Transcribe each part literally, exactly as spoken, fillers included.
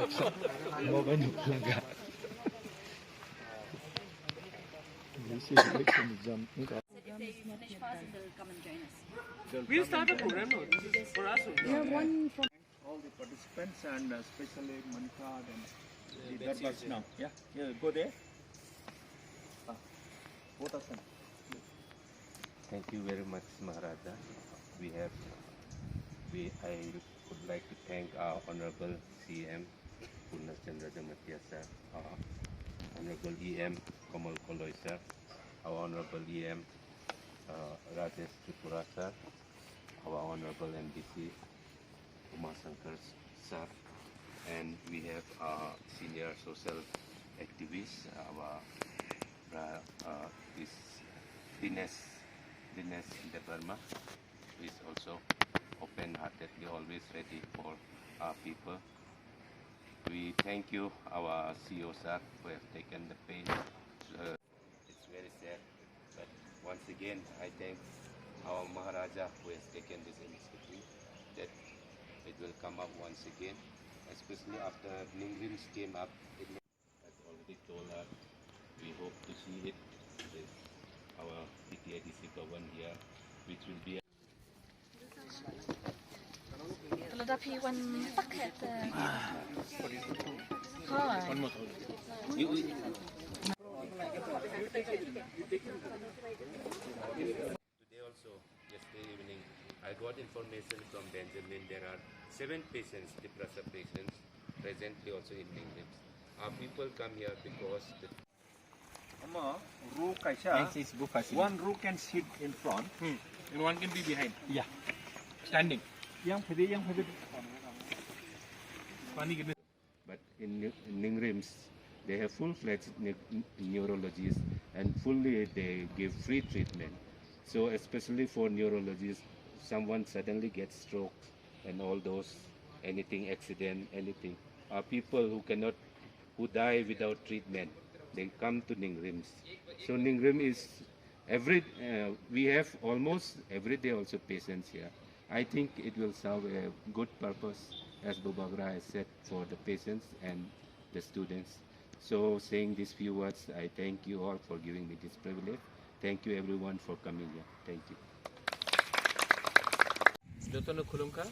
Mobile nuklang ka. This is election exam. If they finish passing, they'll come and join us. We'll start the program, no? This is for us only. We have one from all the participants and especially Manika and the Darbars now. Yeah, yeah, go there. Ah, both of them. Thank you very much, Maharaja. We have, we, I would like to thank our Honorable C M Purna Chandra Jamatia sir, our Honorable E M Kamal Koloi sir, our Honorable E M, uh, Rajesh Tripura sir, our Honorable M D C Uma Shankar sir, and we have, uh, senior social activist, our, uh, uh, this Dinesh, Dinesh Debbarma, who is also open-heartedly always ready for our people. We thank you, our C E O sir, who have taken the pain. Uh, it's very sad, but once again, I thank our Maharaja who has taken this initiative that it will come up once again, especially after Ningrims came up. It has already told us, we hope to see it with our T T A D C Bhavan here, which will be Lada phi wan tak het. Ha. Today also, yesterday evening, I got information from Benjamin there are seven patients, Tiprasa patients, presently also in Ningrims. Our people come here because the Omo row kaisa, one row can sit in front. Hmm. And one can be behind. Yeah. Standing. Yang phede, yang phede. Pani gini. But in Ningrims, they have full-fledged ne-, neurologists and fully they give free treatment. So especially for neurologists, someone suddenly gets stroke and all those, anything, accident, anything, are people who cannot, who die without treatment. They come to Ningrims. So Ningrim is every, uh, we have almost every day also patients here. I think it will serve a good purpose, as Bubagra has said, for the patients and the students. So, saying these few words, I thank you all for giving me this privilege. Thank you everyone for coming here. Thank you. Jotono khulumkha,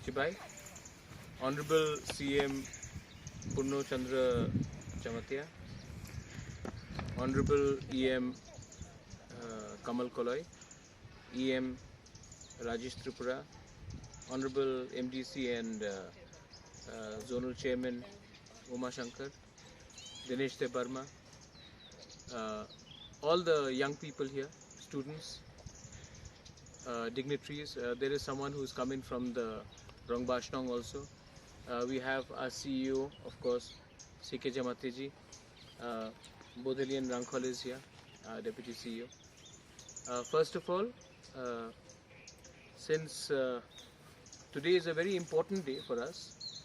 chibai, Honorable C M Purno Chandra Jamatia, Honorable E M, uh, Kamal Koloi, E M Rajesh Tripura, Honorable M D C and, uh, uh, Zonal Chairman Uma Shankar, Dinesh Debbarma, uh, all the young people here, students, uh, dignitaries. Uh, there is someone who's coming from the Rangbashnong also. Uh, we have our C E O, of course, C K Jamatia ji. Uh, Bodelian Rangkhol is here, uh, Deputy C E O. Uh, first of all, uh, since, uh, today is a very important day for us,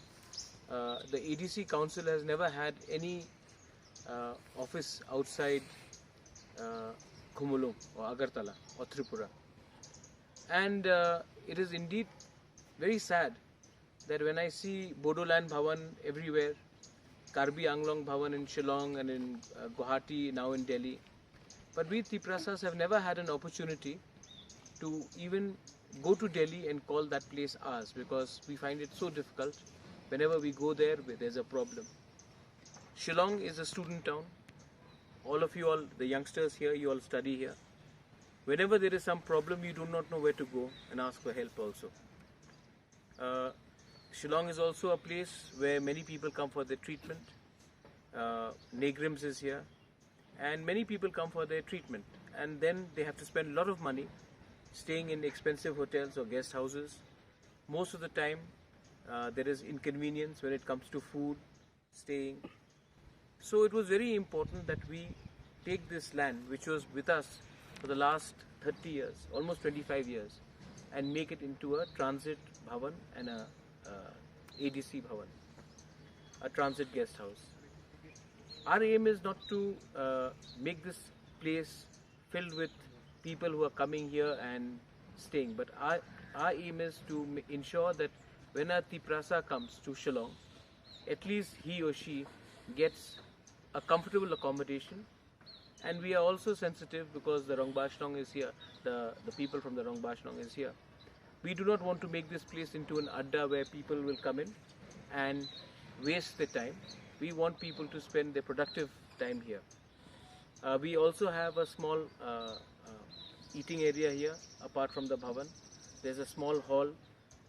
uh, the A D C Council has never had any, uh, office outside, uh, Khumulwng or Agartala or Tripura. And, uh, it is indeed very sad that when I see Bodoland Bhawan everywhere, Karbi Anglong Bhawan in Shillong and in, uh, Guwahati, now in Delhi, but we Tiprasas have never had an opportunity to even go to Delhi and call that place ours, because we find it so difficult. Whenever we go there, there's a problem. Shillong is a student town. All of you all, the youngsters here, you all study here. Whenever there is some problem, you do not know where to go and ask for help also. Uh, Shillong is also a place where many people come for their treatment. Uh, Ningrims is here, and many people come for their treatment, and then they have to spend a lot of money staying in expensive hotels or guest houses. Most of the time, uh, there is inconvenience when it comes to food, staying. So it was very important that we take this land, which was with us for the last thirty years, almost twenty-five years, and make it into a transit bhavan and a, uh, A D C bhavan, a transit guest house. Our aim is not to, uh, make this place filled with people who are coming here and staying, but our, our aim is to ma-, ensure that when a Tiprasa comes to Shillong, at least he or she gets a comfortable accommodation. And we are also sensitive because the Rongbashnong is here, the, the people from the Rongbashnong is here. We do not want to make this place into an adda where people will come in and waste their time. We want people to spend their productive time here. Uh, we also have a small uh, uh, eating area here, apart from the bhavan. There's a small hall.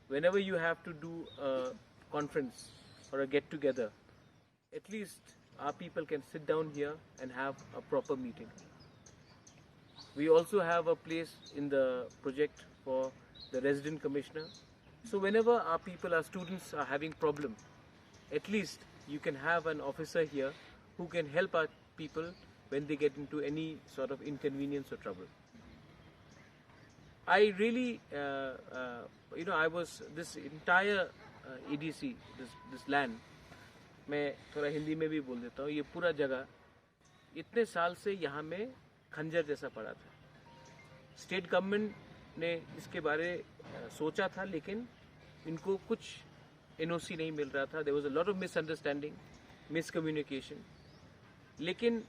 Whenever you have to do a conference or a get together, at least our people can sit down here and have a proper meeting. We also have a place in the project for the resident commissioner. So whenever our people, our students are having problem, at least you can have an officer here who can help our people when they get into any sort of inconvenience or trouble. I really, uh, uh, you know, I was, this entire uh, A D C, this, this land, मैं थोड़ा हिंदी में भी बोल देता हूँ, ये पूरा जगह इतने साल से यहाँ में खंजर जैसा पड़ा था। स्टेट गवर्नमेंट ने इसके बारे अ, सोचा था, लेकिन इनको कुछ एनओसी नहीं मिल रहा था। There was a lot of misunderstanding, miscommunication. लेकिन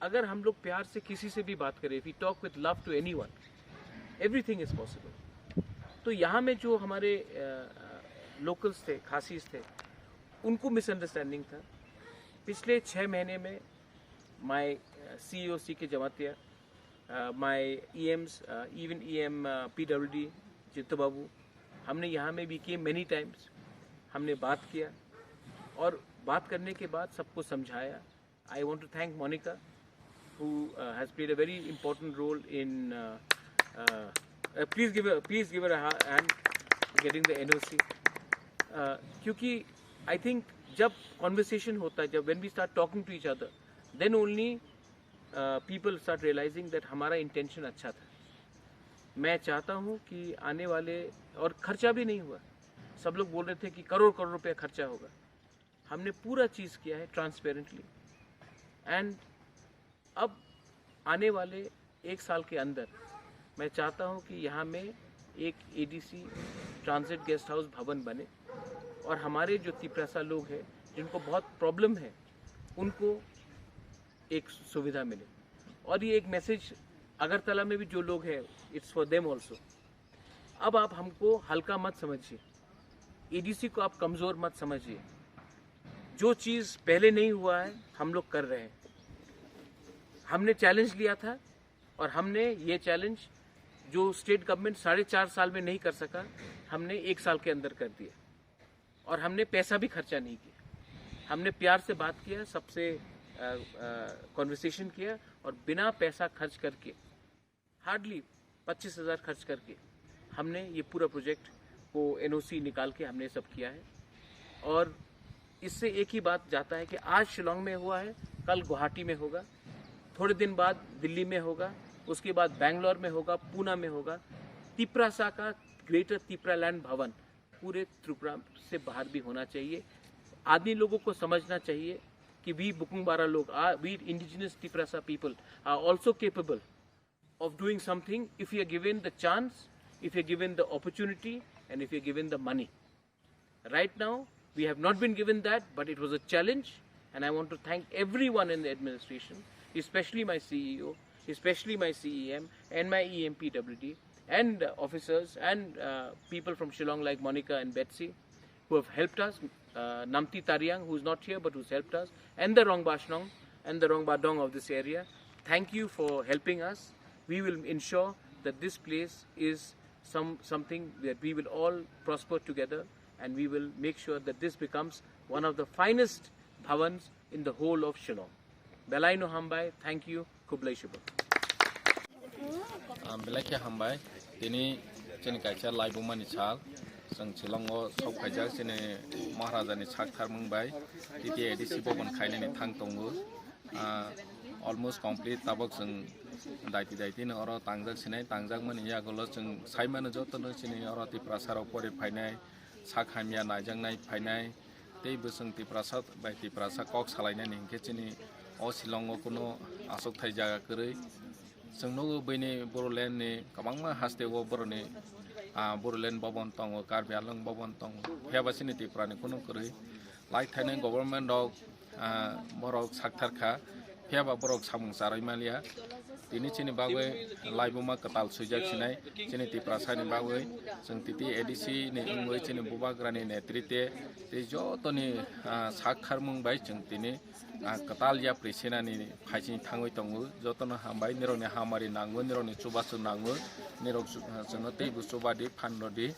अगर हम लोग प्यार से किसी से भी बात करें, if we talk with love to anyone, everything is possible. तो यहाँ में जो हमारे लोकल्स थे, खासीज थे, उनको मिसअंडरस्टैंडिंग था। पिछले छः महीने में my C E O C K Jamatia, uh, my E Ms, uh, even E M uh, P W D, Jitto Babu, हमने यहाँ में भी किए many times, हमने बात किया और बात करने के बाद सबको समझाया। I want to thank Monica, who uh, has played a very important role in. Uh, uh, uh, please give a, please give her a ha- hand getting the N O C. Uh, क्योंकि I think जब कॉन्वर्सेशन होता है, जब when we start talking to each other, then only uh, people start realizing that हमारा इंटेंशन अच्छा था। मैं चाहता हूँ कि आने वाले, और खर्चा भी नहीं हुआ, सब लोग बोल रहे थे कि करोड़ करोड़ रुपया खर्चा होगा, हमने पूरा चीज़ किया है ट्रांसपेरेंटली। एंड अब आने वाले एक साल के अंदर मैं चाहता हूँ कि यहाँ में एक एडीसी ट्रांजिट गेस्ट हाउस भवन बने और हमारे जो तिपरासा लोग हैं जिनको बहुत प्रॉब्लम है उनको एक सुविधा मिले। और ये एक मैसेज अगरतला में भी जो लोग हैं, it's for them also। अब आप हमको हल्का मत समझिए, एडीसी को आप कमज़ोर मत समझिए। जो चीज़ पहले नहीं हुआ है, हम लोग कर रहे हैं। हमने चैलेंज लिया था और हमने ये चैलेंज जो स्टेट गवर्नमेंट साढ़े चार साल में नहीं कर सका, हमने एक साल के अंदर कर दिया। और हमने पैसा भी खर्चा नहीं किया, हमने प्यार से बात किया, सबसे कॉन्वर्सेशन किया और बिना पैसा खर्च करके, हार्डली पच्चीस हज़ार खर्च करके हमने ये पूरा प्रोजेक्ट को एनओसी निकाल के हमने सब किया है। और इससे एक ही बात जाता है कि आज शिलोंग में हुआ है, कल गुवाहाटी में होगा, थोड़े दिन बाद दिल्ली में होगा, उसके बाद बैंगलोर में होगा, पूना में होगा। तिपरासा का ग्रेटर तिपरालैंड भवन पूरे त्रिपुरा से बाहर भी होना चाहिए। आदमी लोगों को समझना चाहिए कि वी बुकुंगबारा लोग, we indigenous Tiprasa people are also capable of doing something if you are given the chance, if you are given the opportunity, and if you are given the money. Right now, we have not been given that, but it was a challenge, and I want to thank everyone in the administration, especially my C E O, especially my C E M, and my E M P W D, and uh, officers and uh, people from Shillong like Monica and Betsy, who have helped us, uh, Namti Tariang, who is not here but who's helped us, and the Rongbashnong and the Rongbadong of this area. Thank you for helping us. We will ensure that this place is some something that we will all prosper together, and we will make sure that this becomes one of the finest bhavans in the whole of Shillong. Belaino hambai, thank you, khublai shubha. Belai khe hambai, tini chini kaisa laibumani sal, chwng Shillongo sok phaijak chini Maharajani sak tharmung bai, titi A D C bhaban khainani thang tongo. Ah, almost complete, tabok chwng daiti daiti no oro tangjak sinai, tangjak mani yagulo chwng sai mano joto no chini oro Tiprasa rok pori phainai, sak hamya naijaknai phainai, tei bwswng Tiprasa bai Tiprasa kok salainani hinkhe chini o Shillongo kuno aswk thai jaga kwrwi. Chwng nugo bini Bodoland ni kwbangma haste o boroni, ah, Bodoland bhaban tongo, Karbi Anglong bhaban tongo, phiya ba chini Tripura ni kuno kwrwi. Lai thainai government rok, ah, borok sakthar kha, phiya ba borok samung charwi manliya. Tini chini bagwi laibuma kwtal swijak sinai, chini Tiprasani bagwi chwng titi A D C ni wngwi chini bubagrani netrite tei jotoni, ah, saktharmung bai chwng tini, ah, kwtal yapri senani phaiching thangwi tongo. Jotono hambai, nirokni hamari nango, nirokni chubachu nango, nirok chu-, ah, chwngno teibo chubadi, phan rwdi.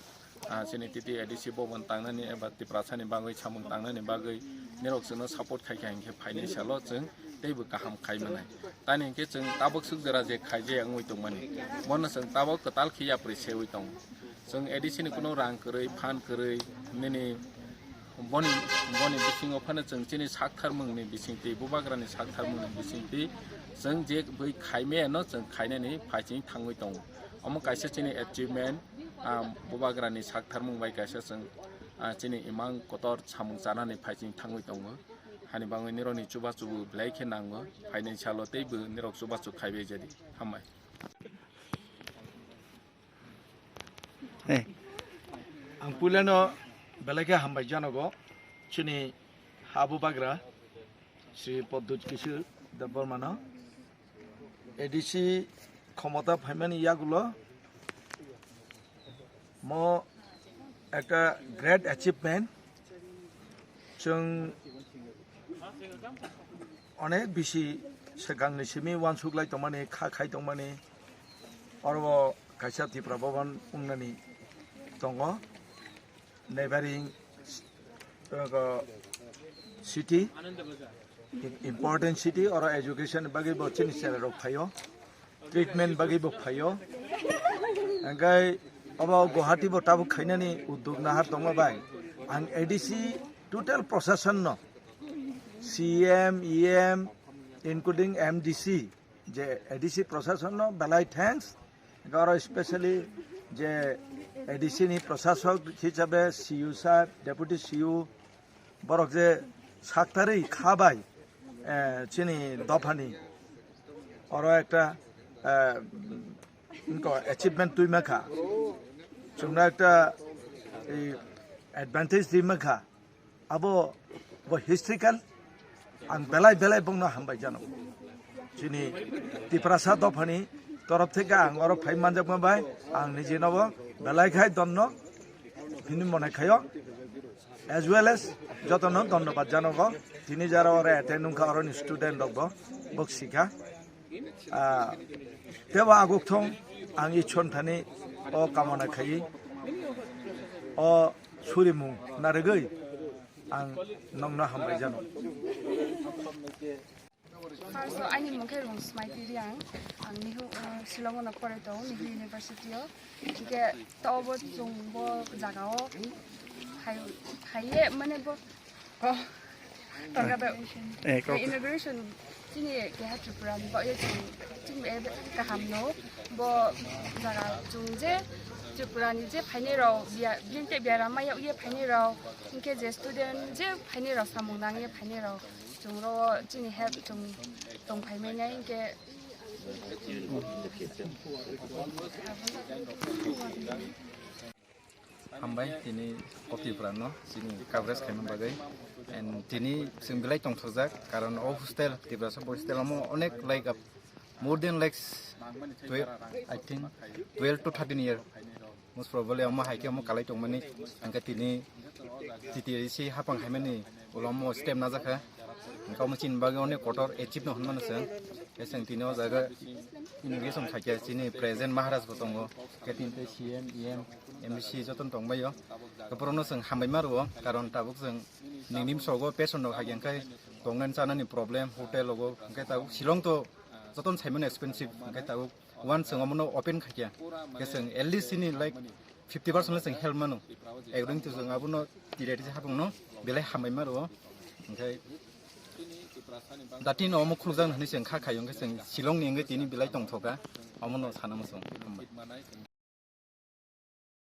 Ah, chini titi A D C bobon tangnani eba Tiprasani bagwi samung tangnani bagwi nirok chwngno support khai kha hinkhe phainai salo chwng teibo kaham khai manai. Tani hinkhe chwng tabuk swk jora je khaijaya wngwi tongmani. Bono chwng tabuk kwtal khe yapri sewi tongo. Chwng A D C ni kuno rang kwrwi, phan kwrwi, nini boni, boni bisingo phano chwng chini saktharmungni bisingtwi, bubagrani saktharmungni bisingtwi chwng je bui khaimaya no chwng khainani phaiching thangwi tongo. Omo kaisa chini achievement, ah, bubagrani saktharmung bai kaisa chwng, ah, chini imang kotor samung chanani phaiching thangwi tongo. Hani bagwi nirokni chubachu belai khe nango, phainai salo teibo nirok chubachu khaibai jadi. Hambai. Hey. Ang puilano belai khe hambai janogo chini ha bubagra Sri Pradyut Kishore Debbarmano. A D C khomota phaimani yagulo mo ekta great achievement. Chwng onek bisi swkangni simi uansuklai tongmani, kha khai tongmani, oro kaisa Tipra Bhavan wngnani tongo. Neighboring, uh, city, important city, oro education bagwi bo chini chera rok phaio, treatment bagwi bo phaio. Hingke obo Guwahati bo tabuk khainani uddog nahar tongma bai. Ang A D C total procession no, C M, E M, including M D C, je A D C procession no belai thanks. Oro specially je A D C ni proshasok hisabe C U sir, deputy C U, borok je saktarwi kha bai, eh, chini dophani oro ekta, eh, achievement twi makha, chwngno ekta, eh, advantage twi makha. Abo bo historical, ang belai belai bongno hambai jano. Chini Tiprasa dophani torof theke ang oro phai manjakma bai ang nijino bo belai khai donno hini mone khayo, as well as jotono dhonnobad janogo. Tini jara oro attend wngkha oroni student rokbo, bok sikha. Ah, tebo aguk thong ang Ishwar thani o kamona khayi, o surimung narigwi ang nongno hambai jano. First o ani mung khe Rungsmaiti Riang, ang Nihu, uh, Shillong o no porai tongo, Nihu University o. Hingke to bo chwng bo jaga o hai, hai ye mane bo Ko, tongkha da. Eh, ko, ko. Inauguration chini keha Tripura ni ba ye chini, chini ebe kaham no bo jaga chwng je Tripura ni je phainai rok biya, bini te biaram ma yak ye phainai rok, hingke je student je phainai rok samung nang ye phainai rok chwng ro chini help chwng tong phai manya hingke. Hambai tini o Tripura no chini coverage khaima bagwi. And tini chwng belai tongthokjak, karon o hostel, Tiprasa boys hostel omo onek like up, more than like twelve, I think twelve to thirteen year. Most probably omo hai khe omo kalai tongmani, hingke tini T T A C hapang haimani ulo omo step najakha. Hingke omo chini bagwi onek kotor achieve no hwnmano chwng. Khe chwng tini o jaga inauguration khaikhe chini present Maharaj bo tongo, khe tini tei C M, E M, M D C jotono tongbaio. Khe borokno chwng hambai ma rwo, karon tabuk chwng nini bwskango patient rok hai khe tongnani chanani problem, hotel rogo, hingke tabuk Shillong to jotono saimano expensive, hingke tabuk once chwng omono open khaikhe, khe chwng at least chini like fifty percent le chwng help mano. According to chwng abono T T A C hapangno belai hambai ma rwo. Hingke datino omo khulukjaknai hinwi chwng kha khaio, hingke chwng Shillong ni wngwi tini belai tongthokha, omono sana muchung. Hambai.